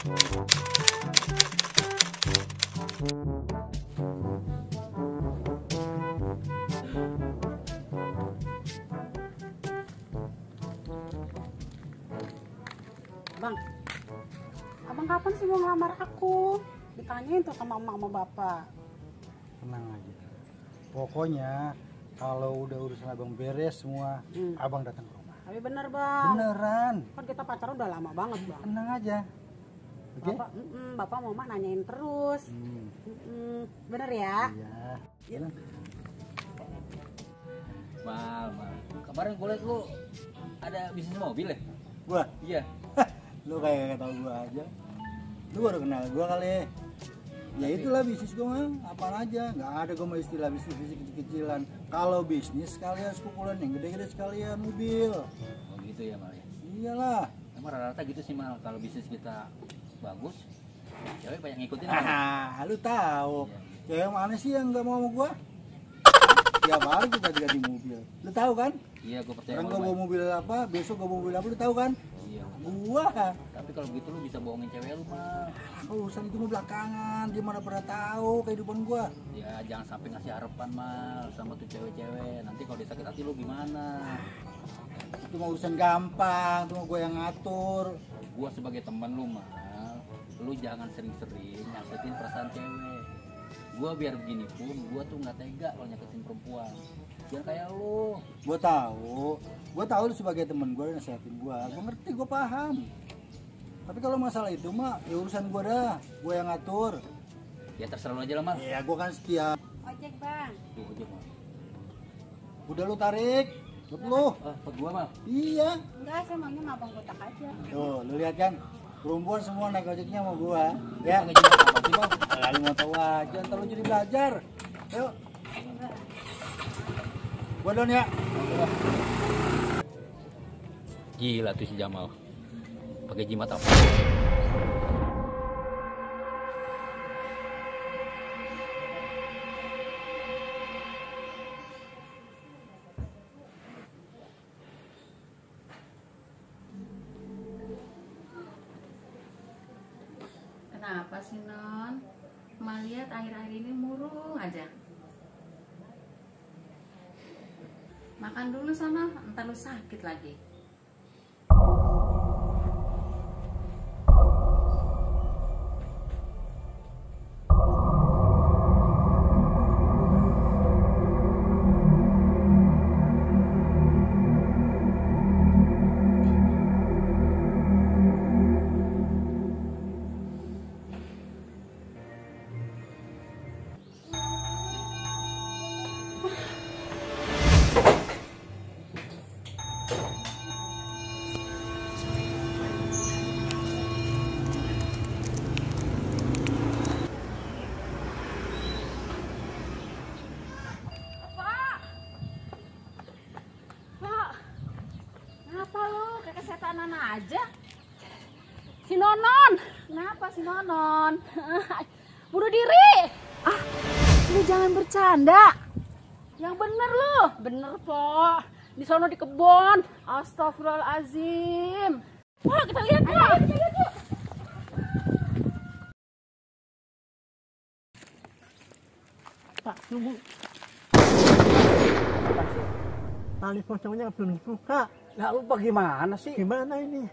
Bang, abang kapan sih mau ngelamar aku? Ditanyain tuh sama emak sama bapak. Tenang aja. Pokoknya kalau udah urusan abang beres semua, abang datang ke rumah. Tapi bener bang. Beneran. Kan kita pacaran udah lama banget bang. Tenang aja. Oke? Bapak mau mak nanyain terus. Bener ya? Iya. Mal. Kemarin gue liat lu ada bisnis mobil ya? Gua? Iya. Lu kayak gak tau gua aja. Lu baru kenal gua kali. Ya itulah bisnis gua mah, apaan aja. Gak ada gua mah istilah bisnis kecil-kecilan. Kalau bisnis sekalian pukulan yang gede-gede sekalian mobil. Oh gitu ya Mal ya? Iyalah. Emang rata-rata gitu sih Mal, kalau bisnis kita bagus, cewek banyak ngikutin. Lu tahu. Cewek mana sih yang gak mau sama gua? Tiap hari kita ganti mobil. Lu tahu kan? Iya, gue percaya. Sekarang gua bawa mobil apa, besok gua bawa mobil apa, lu tahu kan? Iya. Gua. Tapi kalau begitu lu bisa bohongin cewek lu Mal. Urusan itu mah belakangan, dia mana pernah tahu kehidupan gua. Ya jangan sampai ngasih harapan Mal sama tuh cewek-cewek. Nanti kalau dia sakit hati lu gimana? Itu mah urusan gampang, itu mah gua yang ngatur. Gua sebagai teman lu Mal, lu jangan sering-sering nyakitin perasaan cewek. Gua biar begini pun, gua tuh nggak tega kalau nyakitin perempuan. Jangan kayak lu. Gua tahu lu sebagai temen gua nasihatin gua ngerti, gua paham. Tapi kalau masalah itu mah ya urusan gua dah, gua yang ngatur. Ya terserah lu aja lah Mal. Iya, gua kan setia. Ojek bang. Tuh ojek Mal. Udah lu tarik, lu. Pot gua Mal. Iya. Enggak, saya maunya sama abang kotak aja. Tuh, lu lihat kan, perempuan semua naik ojeknya sama gua. Ya. Pakai jimat apa sih Bang? Lalu mau tahu aja, ntar lu jadi belajar. Yuk. Gua duluan ya. Gila tuh si Jamal. Pakai jimat apa? Kenapa sih Non? Emak lihat akhir-akhir ini murung aja. Makan dulu sana, entar lu sakit lagi. Kesetanan aja. Si Nonon. Kenapa si Nonon? Bunuh diri. Lu jangan bercanda. Yang bener lu. Bener, Po. Di sono di kebon. Astagfirullahalazim. Wah, kita lihat, Po. Kita lihat, yuk. Pak, tunggu. Tali pocongnya belum dibuka. Nah, lu bagaimana sih? Gimana ini?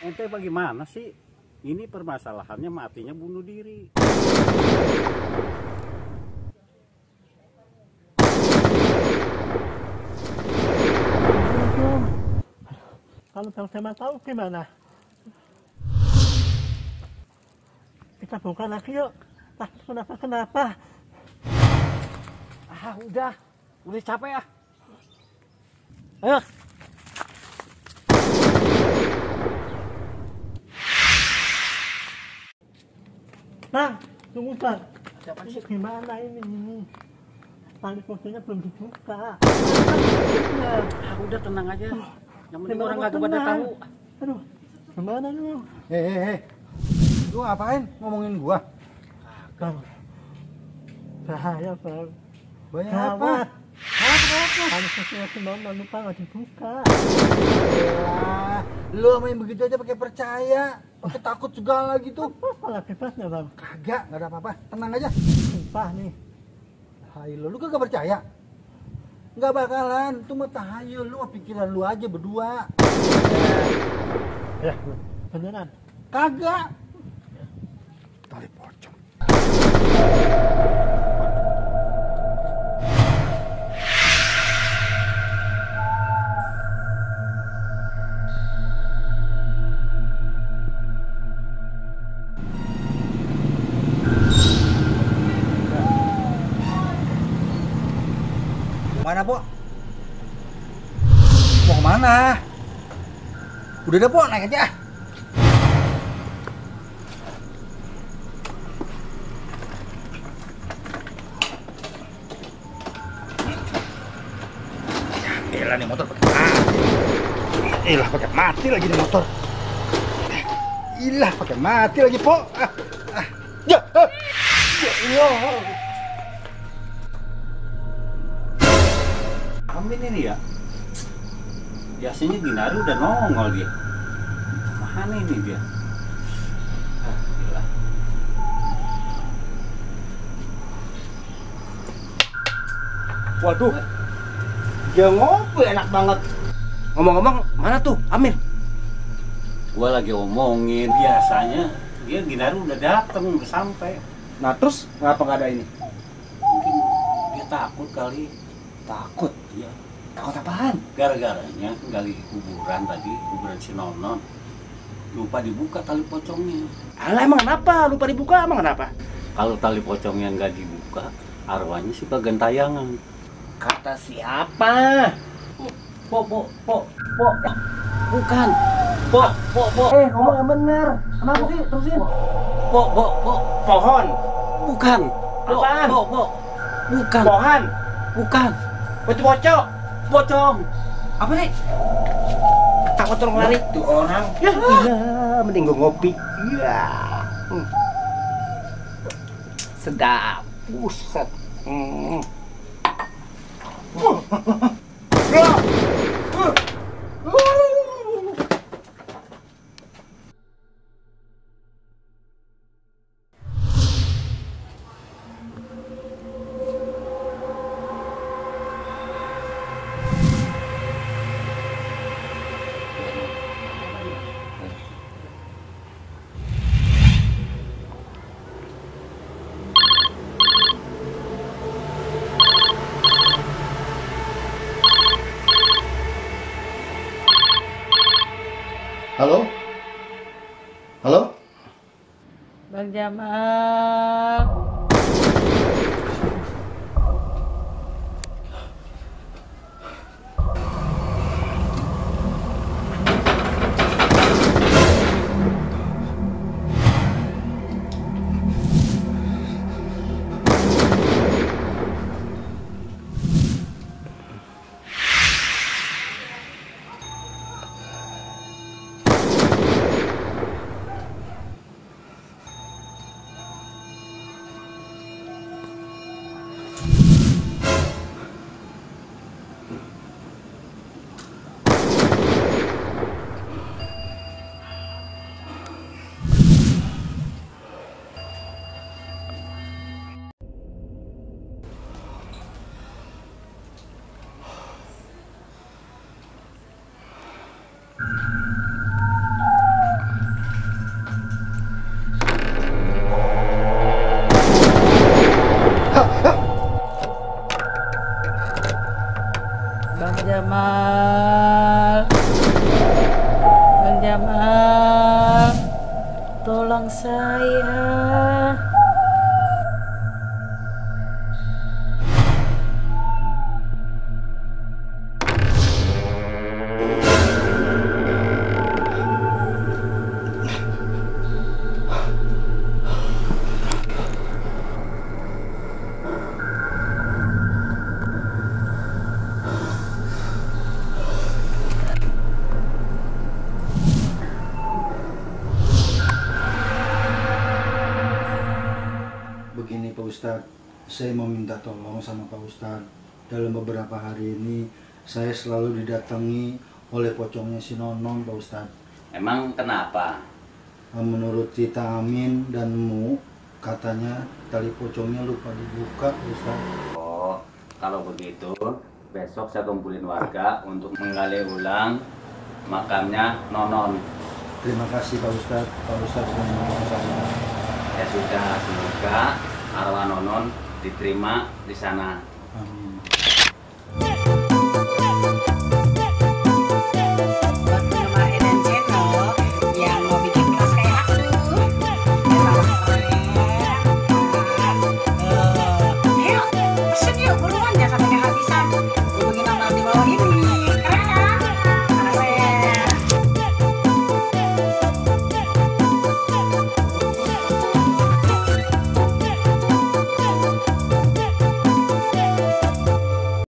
Ente bagaimana sih? Ini permasalahannya matinya bunuh diri. Kalau sama tahu gimana? Kita buka lagi yuk. Takut kenapa? Udah capek ya. Ayo. Bang, tunggu bang. Ini gimana ini? Tali pocongnya belum dibuka. Udah tenang aja. Yang penting orang nggak pada tahu. Aduh, gimana lu? Hei. Lu ngapain ngomongin gua? Bang, bahaya bang. Banyak apa? Tali pocongnya si Nonon lupa nggak dibuka. Lu sama yang begitu aja pakai percaya, pakai takut segala gitu. Malah bebas nggak bang? Kagak, nggak ada apa-apa. Tenang aja. Sumpah nih. Hai lu kagak percaya? Nggak bakalan, itu mah tahayul, lu mah pikiran lu aja berdua. Ya, beneran. Kagak. Tali pocong. Mana, Po? Mau kemana? Udah deh, Po, naik aja. Ya, elah nih motor pakai mati. Ilah pakai mati lagi nih motor. Ilah pakai mati lagi, Po. Ya, ya Allah. Amin ini ya. Biasanya Ginari udah nongol dia. Mana ini dia? Gila. Waduh, dia ngopi enak banget. Ngomong-ngomong, mana tuh Amir? Gua lagi omongin, biasanya dia Ginari udah dateng, udah sampai. Nah terus ngapa nggak ada ini? Mungkin dia takut kali. Takut. Iya. Takut apaan? Gara-garanya gali kuburan tadi, kuburan si Nonon. Lupa dibuka tali pocongnya. Alah emang kenapa? Lupa dibuka emang kenapa? Kalau tali pocongnya nggak dibuka, arwahnya suka gentayangan. Kata siapa? Po. Bukan. Po. Ngomong yang bener. Kenapa sih? Terusin. Po. Pohon. Bukan. Apaan? Po. Bukan. Pohon. Bukan. Bocok-bocok. Pocong. Apa sih? Takut orang lari tuh orang. Ya, gila, mending gue ngopi. Iya. Sedap. Buset. Halo? Halo? Bang Jamal. Bang Jamal. Bang Jamal. Tolong saya. Begini Pak Ustadz, saya mau minta tolong sama Pak Ustadz. Dalam beberapa hari ini saya selalu didatangi oleh pocongnya si Nonon Pak Ustadz. Emang kenapa? Menurut cerita Amin dan Mu, katanya tali pocongnya lupa dibuka, Ustaz. Oh, kalau begitu besok saya kumpulin warga untuk menggali ulang makamnya Nonon. Terima kasih Pak Ustaz. Pak Ustaz sudah menolong saya. Ya sudah, semoga arwah Nonon diterima di sana. Amin.